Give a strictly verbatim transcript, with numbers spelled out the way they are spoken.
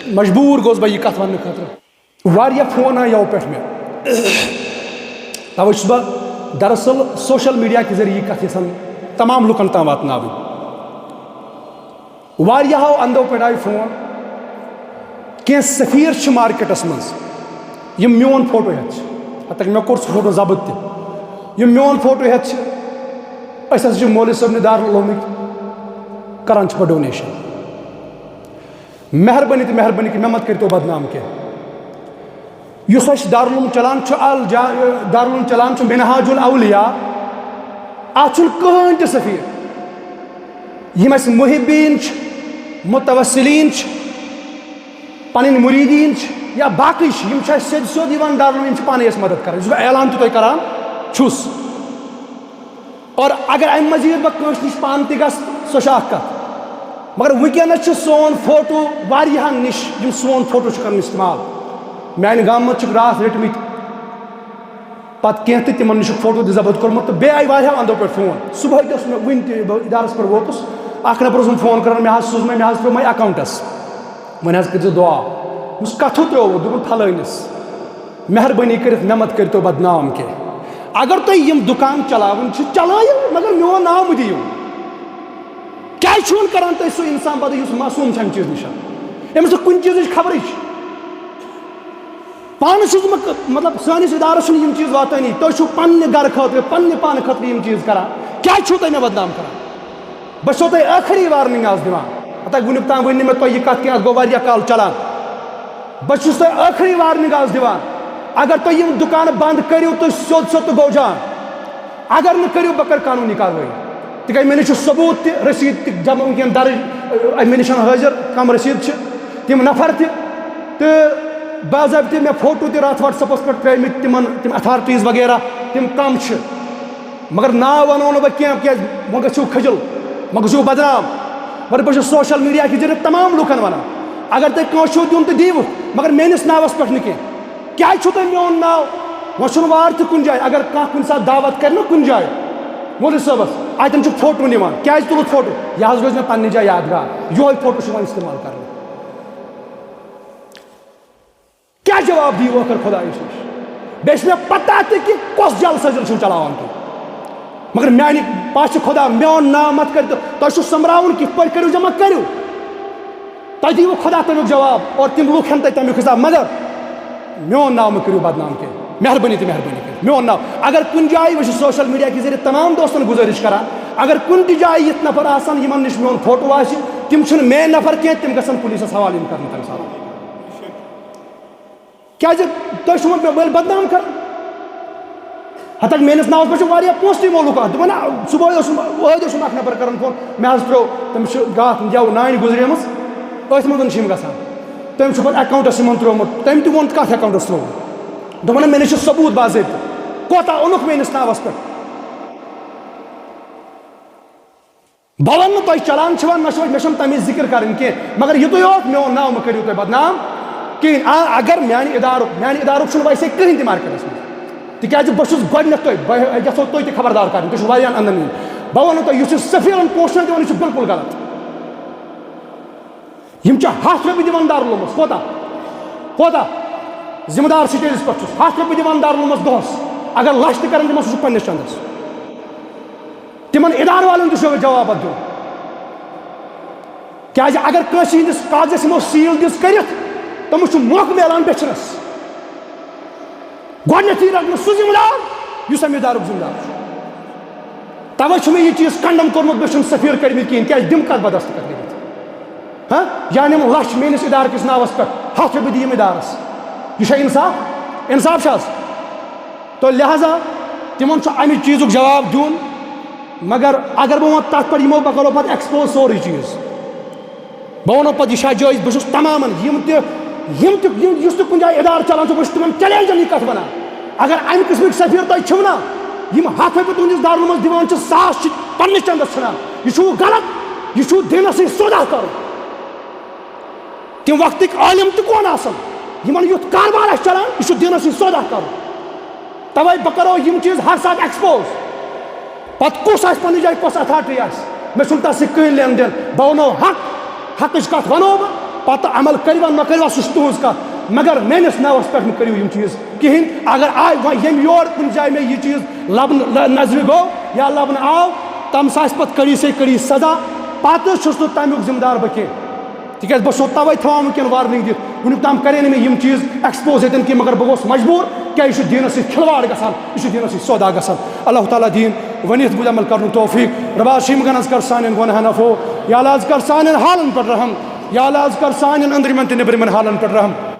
مجبوٗر گوٚوس بہٕ یہِ کَتھ وَننہٕ خٲطرٕ۔ واریاہ فون آے یَوٕ پٮ۪ٹھ مےٚ۔ تَوَے چھُس بہٕ دراصل سوشل میڈیا کہِ ذٔریعہٕ یہِ کَتھ یَژھان تمام لُکَن تام واتناوٕنۍ۔ واریاہو اندو پٮ۪ٹھ آیہِ فون۔ کینٛہہ سفیر چھِ مارکیٹس منٛز، یِم میون فوٹو ہٮ۪تھ چھِ، حتیٰ کہ مےٚ کوٚر سُہ فوٹو ضبط تہِ، یِم میون فوٹو ہٮ۪تھ چھِ، أسۍ ہسا چھِ مولوی صٲبنہِ دارالعلومٕکۍ، کران چھِ پتہٕ ڈونیشن۔ مہربٲنی تہٕ مہربٲنی کٔرِتھ، مےٚ مت کٔرۍتو بدنام کینٛہہ۔ یُس اَسہِ دارالعلوم چلان چھُ، الجا-، دارالعلوم چلان چھُ منہاج الاولیاء، اَتھ چھُنہٕ کٕہٕنۍ تہِ سفیر۔ یِم اَسہِ محبین چھِ، متوسلین چھِ، پنٕنۍ مریدین چھِ یا باقٕے چھِ، یِم چھِ اَسہِ سیوٚد سیوٚد یِوان دارالعلوم، یِم چھِ پانے اَسہِ مدد کران۔ یُس بہٕ اعلان تہِ تۄہہِ کران چھُس۔ اور اگر امہِ مزید بہٕ کٲنٛسہِ نِش پانہٕ تہِ گژھٕ، سۄ چھِ اکھ کتھ۔ مگر وٕنکیٚنس چھِ سون فوٹو واریاہن نِش، یِم سون فوٹو چھِ کران استعمال۔ میانہِ گامہٕ منٛز چھِکھ راتھ رٔٹمٕتۍ پتہٕ کینٛہہ تہٕ تِمن نِش چھُکھ فوٹو تہِ ضبط کوٚرمُت، تہٕ بیٚیہِ آیہِ واریاہو اندو پٮ۪ٹھ فون۔ صبحٲے تہِ اوس مےٚ وٕنہِ تہِ، بہٕ ادارس پٮ۪ٹھ ووتُس، اکھ نفر اوسُم فون کران، مےٚ حظ سوٗز مےٚ، مےٚ حظ ترٛوو مےٚ اکاونٹس، وۄنۍ حظ کٔرۍزِ دعا۔ مےٚ ووٚنُس، کتھٕ ترٛووُ؟ دوٚپُن، فلٲنِس۔ مہربٲنی کٔرِتھ مےٚ مت کٔرۍتو بدنام کینٛہہ۔ اگر تُہۍ یِم دُکان چلاوٕنۍ چھِ، چلٲیِو، مگر میون ناو مہٕ دِیِو۔ کیٛازِ چھُو نہٕ کران تُہۍ سُہ انسان بدل یُس معصوم چھُ امہِ چیٖز نِش؟ أمِس چھِ کُنہِ چیٖزٕچ خبرٕے چھِ۔ پانہٕ چھُس بہٕ ک-، مطلب، سٲنِس ادارس چھِنہٕ یِم چیٖز واتٲنی۔ تُہۍ چھِو پننہِ گرٕ خٲطرٕ، پننہِ پانہٕ خٲطرٕ یِم چیٖز کران۔ کیٛازِ چھِو تُہۍ مےٚ بدنام کران؟ بہٕ چھُسو تۄہہِ ٲخری وارننگ آز دِوان۔ ہتا وٕنیُک تام ؤنۍ نہٕ مےٚ تۄہہِ یہِ کتھ کینٛہہ، اتھ گوٚو واریاہ کال چلان۔ بہٕ چھُس تۄہہِ ٲخری وارننگ آز دِوان۔ اگر تُہۍ یِم دُکانہٕ بنٛد کٔرِو تہٕ سیوٚد سیوٚد تہٕ گوٚو جان۔ اگر نہٕ کٔرِو، بہٕ کرٕ قانوٗنی کاروٲیی۔ تِکیٛازِ مےٚ نِش چھُ ثبوٗت تہِ، رٔسیٖد تہِ جمع وٕنکیٚن درٕج، أ، مےٚ نِش ہٲضِر، کم رٔسیٖد چھِ۔ تِم نفر تہِ، تہٕ باضٲبطہٕ مےٚ فوٹو تہِ راتھ WhatsApp-س پٮ۪ٹھ ترٛٲومٕتۍ تِمن، تِم اتھارٹیٖز وغیرہ، تِم کم چھِ۔ مگر ناو ونو نہٕ بہٕ کینٛہہ، کیٛازِ وۄنۍ گژھِو کھٔجل، وۄنۍ گژھِو بدنام۔ مگر بہٕ چھُس سوشل میڈیا کہِ ذٔریعہٕ تمام لُکن ونان، اگر تۄہہِ کٲنٛسہِ چھُو دیُن تہٕ دِیوُکھ، مگر میٲنِس ناوس پٮ۪ٹھ نہٕ کینٛہہ۔ کیٛازِ چھُو تۄہہِ میون ناو؟ وۄنۍ چھُنہٕ وار تہِ کُنہِ جایہِ، اگر کانٛہہ کُنہِ ساتہٕ دعوت کرِ نہ کُنہِ جایہِ مولوی صٲبس، اتٮ۪ن چھُ فوٹو نِوان۔ کیٛازِ تُلُتھ فوٹو؟ یہِ حظ روزِ مےٚ پننہِ جایہِ یادگار۔ یِہوٚے فوٹو چھُ وۄنۍ استعمال کرنہٕ۔ کیٛاہ جواب دِیِو ٲخر خۄدایَس نِش؟ بیٚیہِ چھِ مےٚ پتہ تہِ کہِ کۄس جلسہٕ چھِو چلاوان تُہۍ۔ مگر میانہِ پاس چھِ خۄدا، میون ناو مت کٔرِو۔ تۄہہِ چھُ سۄمبراوُن، کِتھ پٲٹھۍ کٔرِو جمع؟ کٔرِو۔ تۄہہِ دِیِو خۄدا تَمیُک جواب اور تِم لُکھ ہٮ۪ن تۄہہِ تَمیُک حساب۔ مگر میون ناو مہٕ کٔرِو بدنام کینٛہہ۔ مہربٲنی تہٕ مہربٲنی کٔرِتھ میون ناو۔ اگر کُنہِ جایہِ، بہٕ چھُس سوشل میڈیا کہِ ذٔریعہٕ تمام دوستن گُزٲرِش کران، اگر کُنہِ تہِ جایہِ یِتھ نفر آسن یِمن نِش میون فوٹو آسہِ، تِم چھِنہٕ میٲنۍ نفر کینٛہہ، تِم گژھن پُلیٖسَس حوالہٕ یِم کرنہٕ تَمہِ ساتہٕ۔ کیٛازِ تۄہہِ چھُو مےٚ ؤلۍ بدنام کران؟ ہتک میٲنِس ناوس پٮ۪ٹھ چھِ واریاہ پونٛسہٕ تہِ یِمو لُکو۔ دَپان، نہ، صُبحٲے اوسُم، ٲدۍ اوسُم اکھ نفر کران فون، مےٚ حظ ترٛوو، تٔمِس چھُ راتھ یَوٕ نانۍ گُزریمٕژ، أتھۍ منٛز چھِ یِم گژھان۔ تٔمۍ چھُ پتہٕ اکاونٹس یِمن ترٛوومُت، تٔمۍ تہِ ووٚن، کتھ اکاونٹس ترٛوومُت؟ دوٚپُن، نہ، مےٚ نِش چھُ ثبوٗت باضٲبطہٕ۔ کوتاہ اوٚنُکھ میٲنِس ناوس پٮ۪ٹھ؟ بہٕ وَنہٕ نہٕ تۄہہِ چلان چھِوا نہ چھِوا، مےٚ چھَنہٕ تَمِچ ذِکِر کَرٕنۍ کینٛہہ، مگر یِتُے یوت میون ناو مہٕ کٔرِو تُہۍ بدنام کِہیٖنۍ۔ آ، اگر میٛانہِ اِدارُک، میٛانہِ اِدارُک چھُنہٕ ویسے کٕہٕنۍ تہِ مارکیٹَس منٛز، تِکیٛازِ بہٕ چھُس گۄڈٕنٮ۪تھ تۄہہِ، بہٕ یَژھو تُہۍ تہِ خبردار کَرٕنۍ، تُہۍ چھِو واریاہَن اَندَن نِنۍ۔ بہٕ وَنہٕ تۄہہِ، یُس یہِ سفیرَن پونٛسہٕ چھُنہٕ دِوان، یہِ چھُ بِلکُل غلط۔ یِم چھِ ہَتھ رۄپیہِ دِوان دارالعلومَس، کوتاہ؟ کوتاہ؟ ذمہٕ دار سٹیجَس پٮ۪ٹھ چھُس، ہَتھ رۄپیہِ دِوان دارالعلومَس دۄہَس، اگر لَچھ تہِ کَرَن دِمَس، سُہ چھُ پنٛنِس چَندَس۔ تِمن ادارٕ والٮ۪ن تہِ چھُ جواب اتھ دیُن۔ کیازِ اگر کٲنٛسہِ ہٕنٛدِس کاغذس یِمو سیٖل دِژ کٔرِتھ، تٔمِس چھُ موقعہٕ میلان بیچھنس۔ گۄڈٕنیتھٕے رٹنہٕ سُہ ذمہٕ دار یُس امہِ ادارُک ذمہٕ دار چھُ۔ توے چھُ مےٚ یہِ چیٖز کنڈم کوٚرمُت، مےٚ چھُنہٕ سفیر کٔرمٕتۍ کِہیٖنۍ، کیازِ دِم کتھ بدس تہٕ کتھ کٔرِتھ؟ ہاں؟ یا نِم لچھ میٲنِس ادارٕ کِس ناوس پٮ۪ٹھ، ہتھ رۄپیہِ دِیِم ادارس۔ یہِ چھا انصاف؟ انصاف چھا حظ؟ تو لہذا تِمن چھُ امہِ چیٖزُک جواب دیُن۔ مگر اگر بہٕ وۄنۍ تَتھ پٮ۪ٹھ یِمو، بہٕ کَرو پَتہٕ expose سورُے چیٖز۔ بہٕ وَنو پَتہٕ، یہِ چھا جٲیِز؟ بہٕ چھُس تمامَن یِم تہِ، یِم تہِ، یِم، یُس تہِ کُنہِ جایہِ اِدارٕ چَلان چھُ، بہٕ چھُس تِمَن challenge یہِ کَتھ وَنان۔ اگر اَمہِ قٕسمٕکۍ سفیر تۄہہِ چھِو نا، یِم ہَتھ رۄپیہِ تُہٕنٛدِس دارالعلومَس دِوان چھِ، ساس چھِ پنٛنِس چَندَس ژھٕنان۔ یہِ چھُو غلط، یہِ چھُو دیٖنَس سۭتۍ سودا کَرُن۔ تِم وقتٕکۍ عٲلِم تہِ کون آسَن، یِمَن یُتھ کاربار آسہِ چَلان، یہِ چھُ دیٖنَس سۭتۍ سودا کَرُن۔ تَوَے بہٕ کَرو یِم چیٖز ہر ساتہٕ expose۔ پتہٕ کُس آسہِ پننہِ جایہِ، کۄس authority آسہِ، مےٚ چھُنہٕ تَتھ سۭتۍ کٕہٕنۍ لین دین۔ بہٕ وَنو حق، حقٕچ کَتھ وَنو بہٕ، پتہٕ عمل کٔرِوا نہ کٔرِوا، سُہ چھُ تُہنٛز کتھ، مگر میٲنِس ناوس پٮ۪ٹھ مہٕ کٔرِو یِم چیٖز کِہینۍ۔ اگر آے وۄنۍ ییٚمہِ یورٕ کُنہِ جایہِ مےٚ یہِ چیٖز لبنہٕ، ل-، نظرِ گوٚو یا لبنہٕ آو، تٔمِس آسہِ پتہٕ کٔڑی سے کٔڑی سزا، پتہٕ چھُس نہٕ تمیُک ذمہٕ دار بہٕ کینٛہہ۔ تِکیازِ بہٕ چھُسو توے تھاوان وٕنکیٚن وارننگ دِتھ، وٕنیُک تام کرے نہٕ مےٚ یِم چیٖز ایکسپوز ییٚتٮ۪ن کینٛہہ، مگر بہٕ گوٚوُس مجبوٗر، کیٛازِ یہِ چھُ دیٖنَس سۭتۍ کھلواڑ گژھان، یہِ چھُ دیٖنَس سۭتۍ سودا گژھان۔ اللہ تعالیٰ دِیِن ؤنِتھ بوٗزِتھ عمل کرنُک توفیٖق۔ رۄبا شیٖم گنَس کر سانٮ۪ن گۄناہَن عفو، یا اللہ حظ کر سانٮ۪ن حالَن پٮ۪ٹھ رحم، یا اللہ حظ کر سانٮ۪ن أنٛدرِمٮ۪ن تہٕ نیٚبرِمٮ۪ن حالَن پٮ۪ٹھ رحم۔